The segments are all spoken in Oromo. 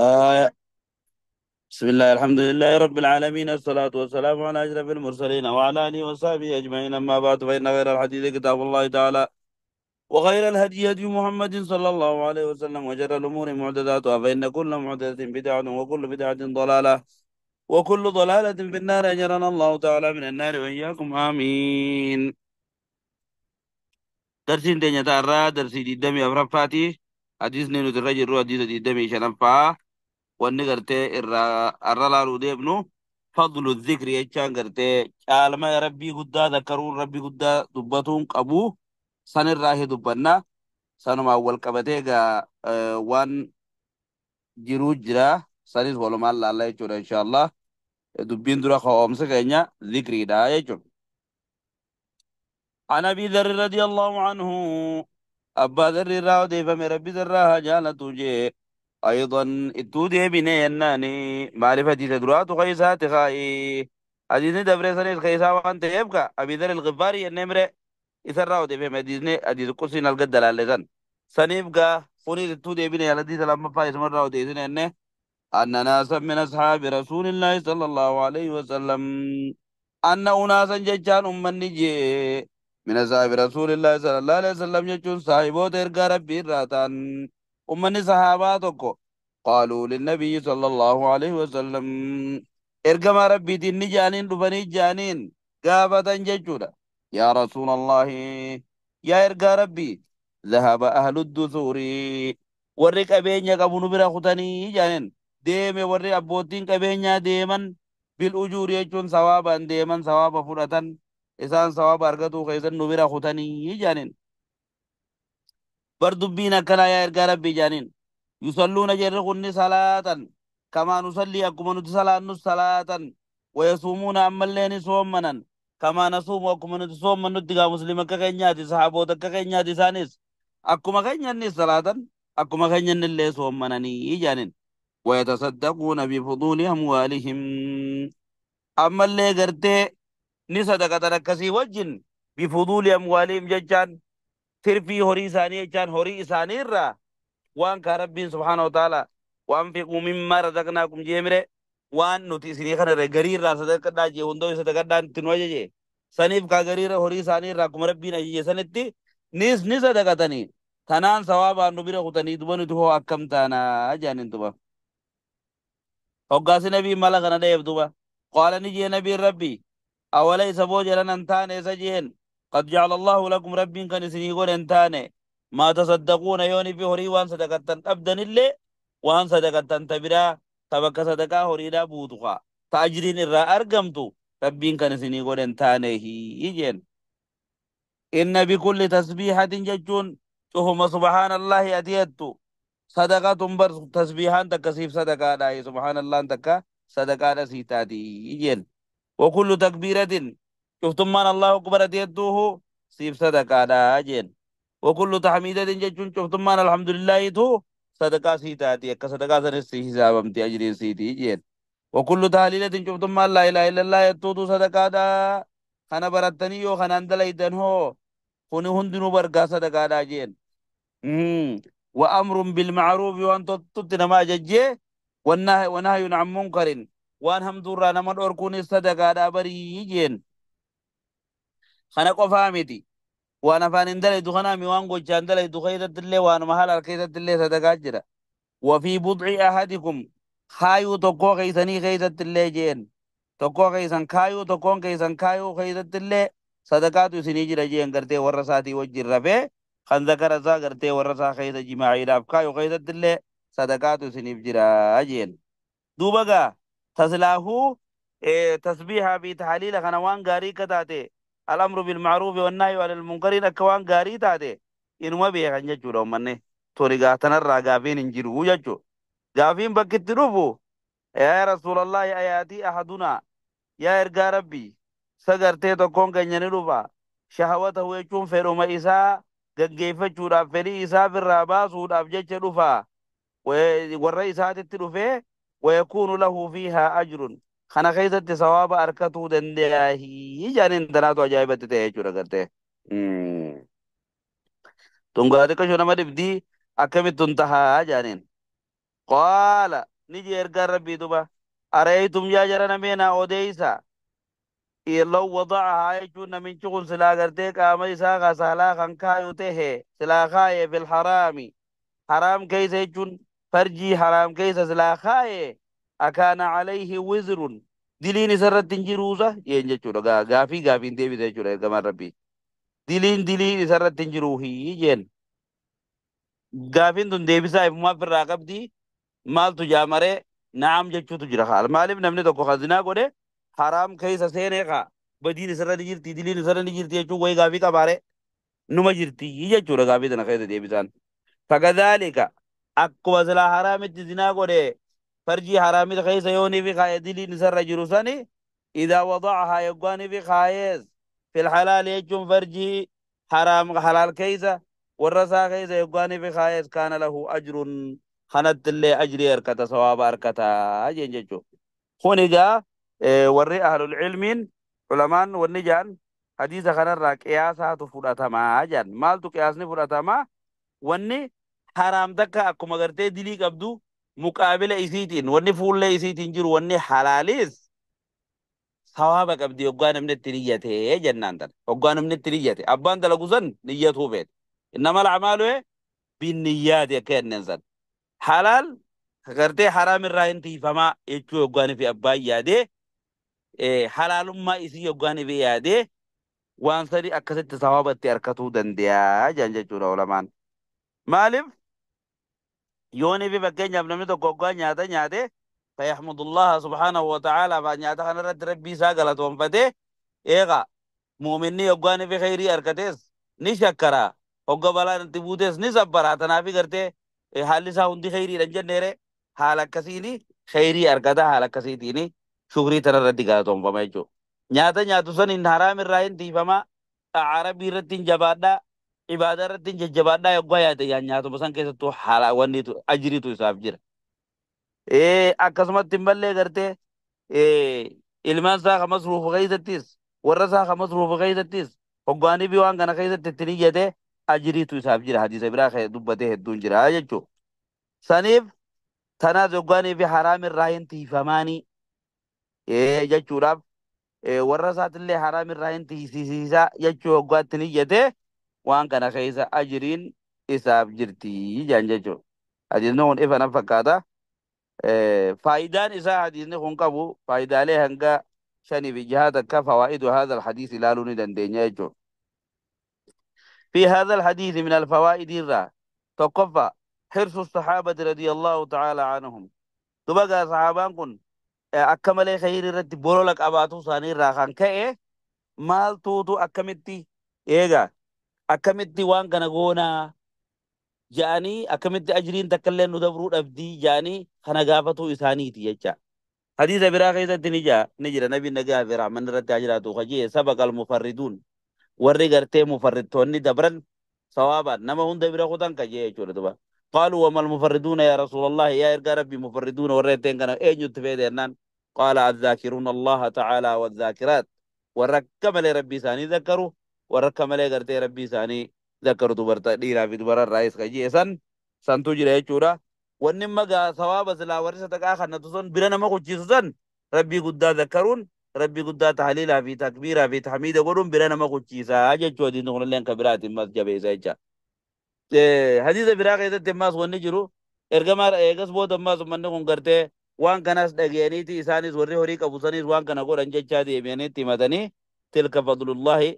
آه بسم الله، الحمد لله رب العالمين، الصلاة والسلام على أشرف المرسلين وعلى آله وصحبه أجمعين. أما بعد، فإن خير الحديث كتاب الله تعالى، وخير الهدي هدي محمد صلى الله عليه وسلم، وشر الأمور محدثاتها، فإن كل محدثة بدعة، وكل بدعة ضلالة، وكل ضلالة في النار. أجرنا الله تعالى من النار وإياكم، آمين. درسين تانية تارا درسي دي أفرفاتي حديث نينو ترجل حديث دي دمي شنفا. Wanni gartee irraa arra laaluu deemnu fadlu dhikri jechaan gartee caalma rabbii guddaa zakkaruun rabbii guddaa dubbatuun qabu sanirraa hi dubbanna. Sanumaan wal qabatee gaa waan jiruu jira, sanis walumaan laalla jechuudha insha Allah. Dubbiin dura ka'oomsa keenya dhikriidha jechuudha. عن أبي ذر رضي الله عنه، أبا ذر راودي فمن ربي ذراها جالت جي أيضا اتودي بني يناني معرفة تدرات خيسات خاي حديث دبر سنة خيسا وانت يبقى أبي ذر الغفاري النمر إسراودي في مدينة حديث قصين القدل اللذن سنبقى خوني اتودي بني الحديث لما فايز مرة ودي أن ناسا من أصحاب رسول الله صلى الله عليه وسلم، أن أناسا ججان أمني جي من أصحاب رسول الله صلى الله عليه وسلم ججون صاحبوت إرقى ربي راتان أمني صحاباتك قالوا للنبي صلى الله عليه وسلم إرقى ما ربي ديني جانين ربني جانين قابة ججودا يا رسول الله يا إرقى ربي ذهب أهل الدثور ورق أبين يقبون برا ختني جانين deeme warri abbootiin qabeenyaa deeman bil ujuuri jechuun sawaabaan deeman sawaaba fudhatan isaan sawaaba argatuu keessan nu bira kutanii jaaniin. Bar dubbiin akkanaa yaa ergaa rabbii jaaniin. Yusalluuna jarri kunni salaatan kamaa nusallii akkuma nuti salaannus salaatan, wayasuumuuna ammallee ni soommanan kamaa nasuumu akkuma nuti soommannutti. Gaa muslima akka keenyaati, sahaboota akka keenyaati, isaanis akkuma keenyannis salaatan akkuma keenyannillee soommananii jaaniin. ويتصدقون بفضول أموالهم أما اللي قرتي نصدقة ركسي وجن بفضول أموالهم ججان ترفي هوري ساني جان هوري ساني را وان كربي سبحانه وتعالى وأنفقوا مما رزقناكم جيمره وان نتي سني خن غرير را صدقة دا جي هندو صدقة دان تنوجه جي سنيف كا غرير هوري ساني را كم ربي نجي سنتي نيس نصدقة تني تنان ثوابا نبيره خطني دبنو تو أكم تانا جانين تبا hoggaasi nabii mala kana dheef duba qaala ni jee nabiin rabbi awalaysa boo jedhan an taane isa jeen qad jacala allahu lakum rabbiin kan isinii godhe hin taane maa tasaddaquuna yooni fi horii waan sadaqattan dhabdanillee waan sadaqattan ta biraa ta bakka sadaqaa horiidhaa buutu kaa ta ajriin irraa argamtu rabbiin kan isinii godhe hin taanehi jeen. Inna bikulli tasbiihatin jechuun cufuma subhaanallahi ati jettu صدقة بر تسبيحان تكسيف صدقة لا سبحان الله تكا صدقة سيتاتي يجين. وكل تكبيرة شفتم من الله أكبر تيتوه سيف صدقة لا جين. وكل تحميدة جتون شفتم من الحمد لله تو صدقة سيتاتي كصدقة سنسي حسابم تأجرين سيتي جين. وكل تهليلة شفتم من لا إله إلا الله يتوتو صدقة دا خنا برتني يو خنا اندليتن هو خني هندنو برقا صدقة لا جين. وأمر بالمعروف وأن تطنا ما ججي والنهي ونهي عن منكر وأن هم دورا نمن أركون الصدقة دابريجين خنا قفامتي وأنا فان اندلي دخنا مي وان قجان اندلي دخيدة اللي وأنا محل الكيدة اللي صدقة جرا. وفي بضع أحدكم خايو تقو غيثني غيدة اللي جين تقو غيثن خايو تقو غيثن خايو غيدة اللي صدقات سنيجي جين قرتي ورساتي وجر رفه خن ذكر ذا قرتي ورسا خيدة جماعي رافكا يخيدة اللي صدقات سنيف جرا جين. دوبا تسلاه تسبيحة في تحليل خنوان غاري كتاتي الأمر بالمعروف والنهي عن المنكر أكوان غاري تاتي إنما بيه خنجة جورو مني توري غاتنا غافين انجرو جاجو غافين بكت روفو يا رسول الله آياتي أحدنا يا إرقى ربي سغرتي تكون كنيني روفا شهوته يجون فيروما إساء gaggeeffachuudhaaf fedhii isaa irraa baasuudhaaf jecha dhufa warra isaatitti dhufee wayakuunu lahu fiihaa ajrun kana keessatti sawaaba argatuu danda'aahi jaaniin tanaatu ajaa'ibatti ta'e jechuudha gartee. Tun gaa xiqqasho nama dhibdii akkamittu hin tahaa jaaniin. Qaala ni jee ergaan rabbii duba araytum yaa jara nameenaa odeeysa لو وضعها jechuun namichi kun silaa gartee qaama isaa kasaalaa kan kaayu tahe silaa kaaye fil haraami haraam keeysa jechuun farjii haraam keeysa silaa kaaye akaana alayhi wizrun diliin isarratti hin jiruusa jeen jechuudha. Gaafii gaafiin deebise jechuudha ergamaan rabbii. Diliin isarratti hin jiruuhi jeen. Gaafiin tun deebisaa ifumaaf irraa qabdi maaltu jaamaree na'am jechuutu jira haala. Maaliif namni tokko kazinaa godhe haraam keessa seenee kaa badiin isarra ni jirti diliin isarra ni jirti jechuun wayii gaafii qabaare numa jirti jechuudha gaafii tana keessa deebisaan. Fakadhaalika akkuma silaa haraamitti zinaa godhe farjii haraamita keessa yoonii fi kaaye diliin isarra jiru sani idaa wadacahaa yoggaanii fi kaayees fil halaali jechuun farjii haraam halaal keessa warra isaa keessa yoggaanii fi kaayees kaana lahu ajrun kanattillee ajrii harkata sawaaba harkataa jeen jechuudha. Kun egaa warri ahlul ilmiin ulamaan wanni jaan hadiisa kanarraa qiyaasaatu fudhatamaa jaan. Maaltu qiyaasni fudhatamaa? Wanni haraam takka akkuma gartee dilii qabdu muqaabila isiitiin wanni fuullee isiitiin jiru wanni halaaliis sawaaba qabdi hoggaa namni itti niyyatee jennaan tana. Hoggaa namni itti niyyate abbaan dalagu san niyyatuu feete. Innamal a'maalu binniyyaati akka jenneen san. Halaal gartee haraam irraa hin tiifamaa jechuu hoggaanii fi abbaan yaadee halaalummaa isii hoggaanii fi yaadee waan sadi akkasitti sawaabatti harkatuu danda'a jaan jechuudha ulamaan. Maaliif yoonii fi fakkeenyaaf namni tokko hoggaa nyaata nyaate fayahmudullaha subhaanahu wa ta'aalaa faa nyaata kanarratti rabbii isaa galatoonfatee eegaa muuminni hoggaanii fi khayrii harkatees ni shakkaraa hogga balaan itti buutees ni sabbaraa tanaafi gartee haalli isaa hundi khayriidha hin jenneere haala akkasiini khayrii argata haala akkasiitiini shukrii tanarratti galatoonfama jechuudha. Nyaata nyaatu san hin haraam irraa hin tiifamaa arabii irratti hin jabaadhaa ibaadaa irratti hin jajjabaadhaa yoggaa yaate yaa nyaatuma san keessattuu haala wanniitu ajriitu isaaf jira. Akkasumatti hin mallee gartee ilmaan isaa ka masruufu keessattis warra isaa ka masruufu keessattis hoggaanii fi waan kana keessatti itti niyyate ajriitu isaaf jira hadiisa biraa dubbatee hedduun jira jechuudha. Saniif tanaas hoggaanii fi haraam irraa hin tiifamaanii jechuudhaaf warra isaatillee haraam irraa hin tiisisiisaa jechuu hoggaa itti niyyate waan kana keessa ajriin isaaf jirti jaan jechuudha. Hadiisni kun ifa na fakkaata. Faayidaan isaa hadiisni kun qabu faayidaalee hanga shanii fi jaha takka fawaa'idu haadha alhadiis ilaaluu ni dandeenya jechuudha. في هذا الحديث من الفوائد الرا تقفى حرص الصحابة رضي الله تعالى عنهم تبقى صحابان كن أكمل خير رت بولك أباتو ساني راخان كأي مال توتو أكمتي إيجا أكمتي وان كان غونا جاني أكمتي أجرين تكلن ندبرو أبدي جاني خنا غافتو إسانيتي يجا حديث براخي تنجا نجرا نبي نجا في رحمن رت أجراتو خجيه سبق المفردون warri gartee mufarrittoonni dabran sawaabaan nama hunda bira kutan kajee jechuudha duba. Qaaluu wamal mufarriduuna yaa rasuulallahi yaa ergaa rabbii mufarriduuna warra itteen kana eenyutti feete jennaan qaala azzaakiruuna allaha ta'aalaa wadzaakiraat warra akka malee rabbii isaanii zakkaru warra akka malee gartee rabbii isaanii zakkaru dubarta dhiiraa fi dubararraayis kajee san santu jira jechuudha. Wanni magaa sawaaba silaa warri sadaqaa kannatu sun bira nama kuchiisu san rabbii guddaa zakkaruun rabbi guddaa tahliilaa fi takbiiraa fi tahmiida godhuun bira nama kuchiisaa jechuu hadiisni kunillee kan biraatiin mas jabeessa jecha. Hadiisa biraa keessatti ammaas wanni jiru ergamaa eegas booda ammaas uummanni kun gartee waan kanas dhageeniti isaanis warri horii qabu sanis waan kana godhan jechaa deebi'aniitti himatanii tilka fadlullahi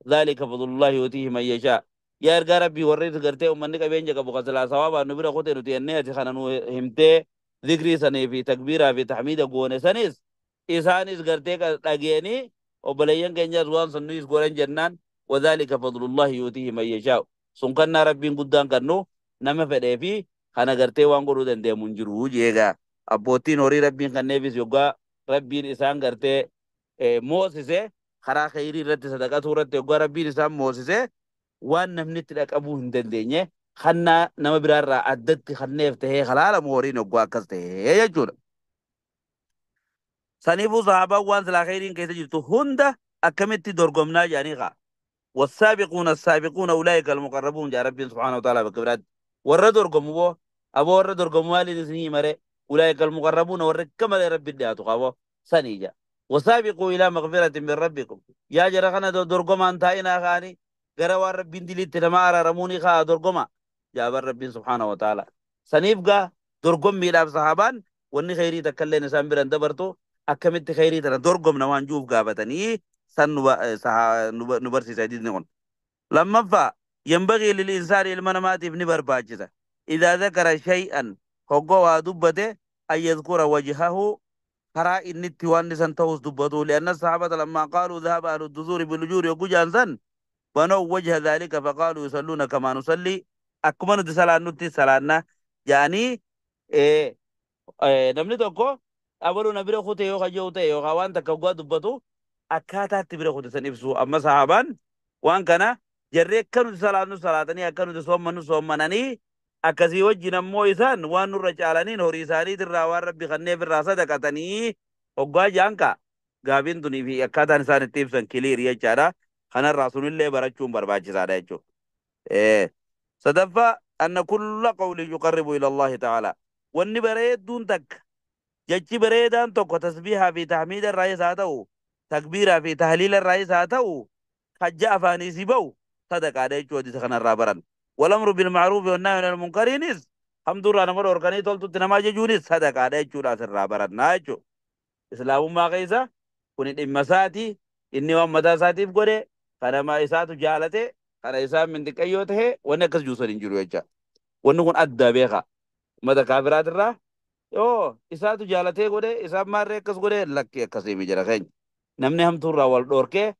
dhaalika fadlullahi yutiihi man yashaa. Yaa ergaa rabbii warri gartee uummanni qabeenya qabu kan silaa sawaabaan nu bira kutee nuti jennee ati kana nu himtee zikrii sanii fi takbiiraa fi tahmiida goone sanis isaanis gartee dhageenii obboleeyyan keenyas waan san nuyis godhan jennaan wadhaalika fadlullahi yuutiihi man yashaa'u sun kannaa rabbiin guddaan kannu nama fedhee fi kana gartee waan godhuu dandeemu hin jiru jeegaa abboottiin horii rabbiin kanneefis yoggaa rabbiin isaan gartee moosise karaa khayrii irratti sadaqatuu irratti yoggaa rabbiin isaan moosise waan namni itti dhaqabuu hin dandeenye kannaa nama biraarraa addatti kanneef tahee halaalamu horiin yoggaa akkas tahee jechuudha. Saniifuu sahaabaan waan silaa khayriin keessa jirtu hunda akkamitti dorgomnaa jedhanii kaa. والسابقون السابقون أولئك المقربون جاء ربي سبحانه وتعالى بكبرات ورد dorgomu boo Aboo warra dorgomu maaliin isinii mare? Ulaa'ika almuqarrabuuna warra akka malee rabbi dhiyaatu qabo sanii ja. Wasaabiquu ilaa magfiratin min rabbikum. Yaa jara kana dorgomaan taa'inaa kaanii gara waan rabbiin diliitti nama araaramuuni kaa dorgoma. Jaaban rabbiin subhaanahu wa ta'ala. Saniif gaa dorgommiidhaaf sahaabaan wanni khayrii takka illeen isaan biran dabartu akkamitti khayrii tana dorgomna waan juuf gaafatanii san nu barsiisa hadiisni kun. Lammaffaa ينبغي للإنسان ilma namaatiif ni barbaachisa. إذا ذكر شيئا hoggoo waa dubbate أن يذكر وجهه karaa inni itti waan isan ta'us dubbatu. لأن الصحابة لما قالوا ذهب أهل الدثور بالأجور yogguu jaan بنوا وجه ذلك فقالوا يصلون كما نصلي akkuma nuti salaannutti salaanna jaanii namni tokko abaluu na bira kute yoo kayyoo ta'e yookaan waan takka hoggaa dubbatu akkaataatti bira kute san ibsu. Amma sahaabaan waan kana jarri akka nuti salaannu salaatanii akka nuti soommannu soommananii akkasii wajjin ammoo isaan waan nurra caalaniin horii isaaniitirraa waan rabbi kanneef irraa sadaqatanii hoggaa jaan ka gaafiin tunii fi akkaataan isaan itti ibsan clear jechaadha. Kanarraa sunillee barachuun barbaachisaadha jechuudha. Sadaffaa أن كل قول يقرب إلى الله تعالى. Wanni bareedduun takka jechi bareedaan tokko tasbiihaa fi tahmiida irraa haa ta'u takbiiraa fi tahliila irraa haa ta'u hajja afaanii si ba'u sadaqaadha jechuu hadiisa kanarraa baran. والأمر بالمعروف والنهي عن المنكر iinis hamtuurraa nama dhorkanii toltutti nama ajajuunis sadaqaadha jechuudha asirraa barannaa jechuudha. Islaamummaa keessa kuni dhimma isaati inni waan mataa isaatiif godhe kanama isaatu jaalate kana isaan mindiqayyoo tahe wanni akkas juusan hin jiru jecha. Wanni kun adda beeka. Ummata kaafiraatirraa yoo isaatu jaalatee godhe isaan maarree akkas godhe lakki akkasii mi jira keenya. Namni hamtuurraa wal dhorkee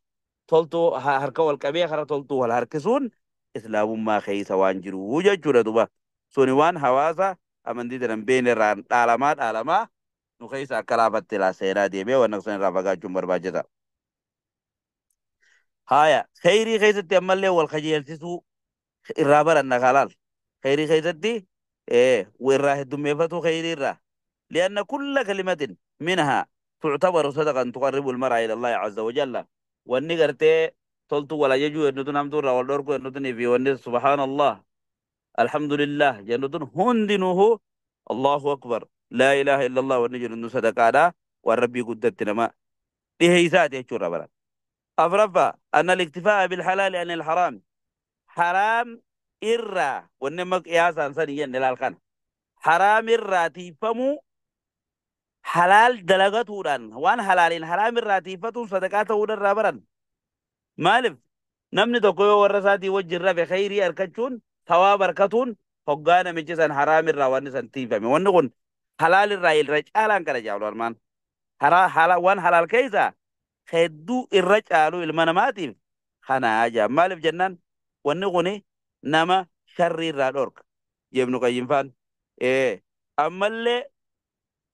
toltuu harka wal qabee kara toltuu wal harkisuun islaamummaa keessa waan jiru jechuudha duba. Suni waan hawaasa amantii tanan beene irraa dhaalamaa dhaalamaa nu keessa akka laafatte laa seenaa deemee waan akkasuma irraa fagaachuun barbaachisa. Haya khayrii keessatti ammallee wal qajeelchisuu irraa baranna kalaal. Khayrii keessatti irraa heddummeeffatu khayrii irraa. لأن كل كلمة منها تعتبر صدقة تقرب المرء إلى الله عز وجل. Wanni gartee toltu wal ajajuu jennutun hamtuurraa wal dhorkuu jennutun fi wanni سبحان الله الحمد لله jennutun hundinuhu الله أكبر لا إله إلا الله wanni jennu sadaqaadha waan rabbii guddatti nama dhiheeysaati jechuudha bara. Afraffaa أن الاكتفاء بالحلال عن الحرام. Haraam irraa wanni amma qiyaasaan sanii jenne laal kana. Haraam irraa tiifamuu halaal dalagatuudhaan waan halaaliin haraam irraa tiifatuun sadaqaa ta'uudha irraa baran. Maaliif namni tokko yoo warra isaatii wajjin rafe khayrii argachuun sawaaba argatuun hoggaa namichi san haraam irraa wanni san tiifame. Wanni kun halaal irraa irra caalaan kana jaalu armaan. Waan halaal keessa hedduu irra caalu ilma namaatiif kanaa jaa. Maaliif jennaan wanni kuni nama sharrii irraa dhorka. Ibnu Qayyim faan. Ammallee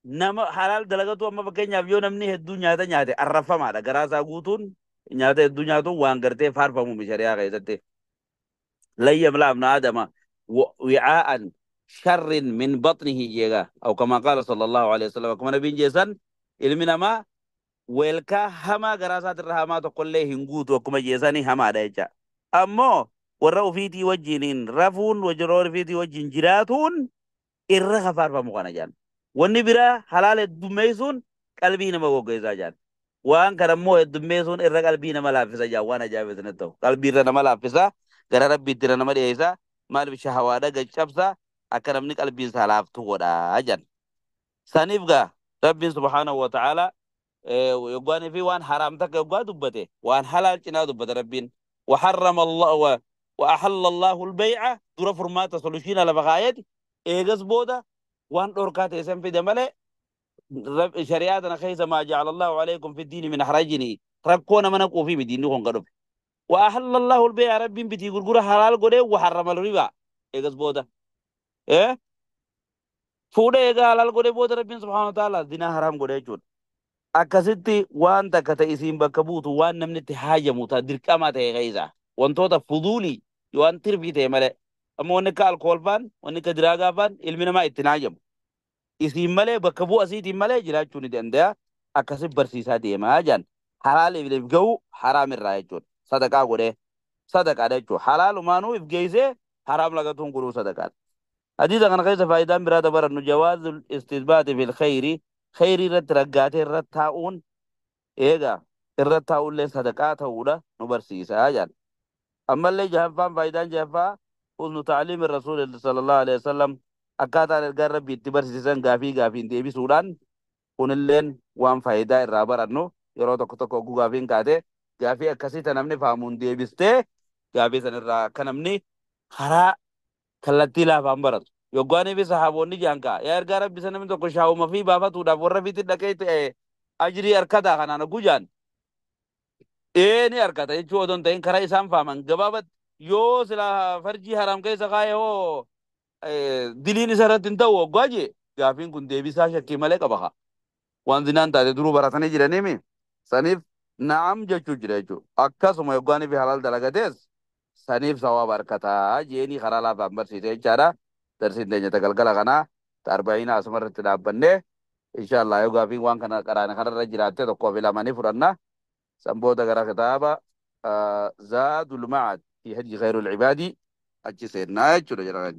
nama halaal dalagatu amma fakkeenyaaf yoo namni hedduu nyaata nyaate arrafamaadha. Garaa isaa guutuun nyaata hedduu nyaatuun waan gartee faarfamu shari'aa keessatti. لن يملأ ابن آدم وعاء شر من بطنه jeega أو كما قال صلى الله عليه وسلم akkuma nabiin jeesan ilmi namaa weelkaa hamaa garaa isaatirra hamaa tokkollee hin guutu akkuma jeesanii hamaadha jecha. Ammoo warra ofiitii wajjiniin rafuun warra ofiitii wajjin jiraatuun irra kafaarfamu kana jaan. Wanni biraa halaal heddummeessuun qalbii nama goggeessaa jaan. Waan kana immoo heddummeessuun irra qalbii nama laaffisa jaan waan ajaa'iba isinitti ta'u. Qalbii irra nama laaffisa gara rabbiitti irra nama dhiyeessa maaliif shahawaadha gaccabsa akka namni qalbiin isaa laaftu godhaa jaan. Saniif gaa rabbiin سبحانه وتعالى yoggaanii fi waan haraam takka yoggaa dubbate waan halaal cinaa dubbate rabbiin. وحرم الله وأحل الله البيع dura furmaata solution lafa kaayeti eegas booda waan dhorkaa ta'e san fide malee shari'aa tana keessa ما جعل الله عليكم في الدين من حرج rakkoo nama naquu fi diinni kun gadhufe. وأحل الله البيع rabbiin bitii gurgura halaal godhee وحرم الربا eegas booda. Fuudha eegaa halaal godhee booda rabbiin سبحانه وتعالى zinaa haraam godhee jechuudha. Akkasitti waan takka ta'e isiin bakka buutu waan namni itti haajamu ta'a dirqama ta'e keessa wantoota fuduulii waan tirfii ta'e malee amma wanni akka alkool faan wanni akka drug faan ilmi namaa itti haajamu. Isiin malee bakka bu'a isiitiin malee jiraachuu ni danda'a. Akkasi barsiisaa deemaa jaan. Halaaliif if ga'u haraam irraa jechuudha. Sadaqaa godhee sadaqaadha jechuudha. Halaalumaanuu if geessee haraam lagatuun guruu sadaqaadha. Hadiisa kana keessa faayidaan biraa dabarannu jawaazul istithbaati fil khayri, khayrii irratti raggaatee irratti taa'uun, eega irratti taa'uullee sadaqaa ta'uudha nu barsiisa jedhan. Ammallee jahaffaan, faayidaan jahaffaa, husnu ta'liimi rasuuli sallallahu alaihi wasallam, akkaataan ergaan rabbii itti barsiisan gaafii gaafiin deebisuudhaan, kunilleen waan faayidaa irraa barannu. Yeroo tokko tokko hogguu gaafiin kaate gaafii akkasii ta namni faamuun deebistee gaafii san irraa akka namni karaa kallattii laafaan baratu. Yoggaanii fi sahaabonni jaan kaa, yaa ergaa rabbi, isa namni tokko shaawuma fi baafatuudhaaf warra fiitti dhaqee ta'e ajrii harkataa kanaan hogguu jaan, ee ni harkata jechuu odoo hin ta'in, karaa isaan faaman gabaabatti yoo sila farjii haram keessa kaa'e hoo diliin isa irratti hin ta'u hoggaa jee, gaafiin kun deebisaa shakkii malee qaba haa. Waan zinaan taate duruu baratanii jiraniimi saniif na'am jechuu jira jechuudha. Akkasuma yoggaanii fi halaal dalagatees saniif sawaaba harkataa jeenii karaa laafaan barsiise jechaadha. Darsiin teenya ta galgala kanaa ta arba'iina asuma irratti dhaabbannee, inshallah yoo gaafiin waan kana qaraane kanarra jiraatte tokkoo fi lamanii fudhanna. San booda gara kitaaba Zaadul Ma'ad fi Hadyi Khayrul Ibaadi achi seennaa jechuudha jira.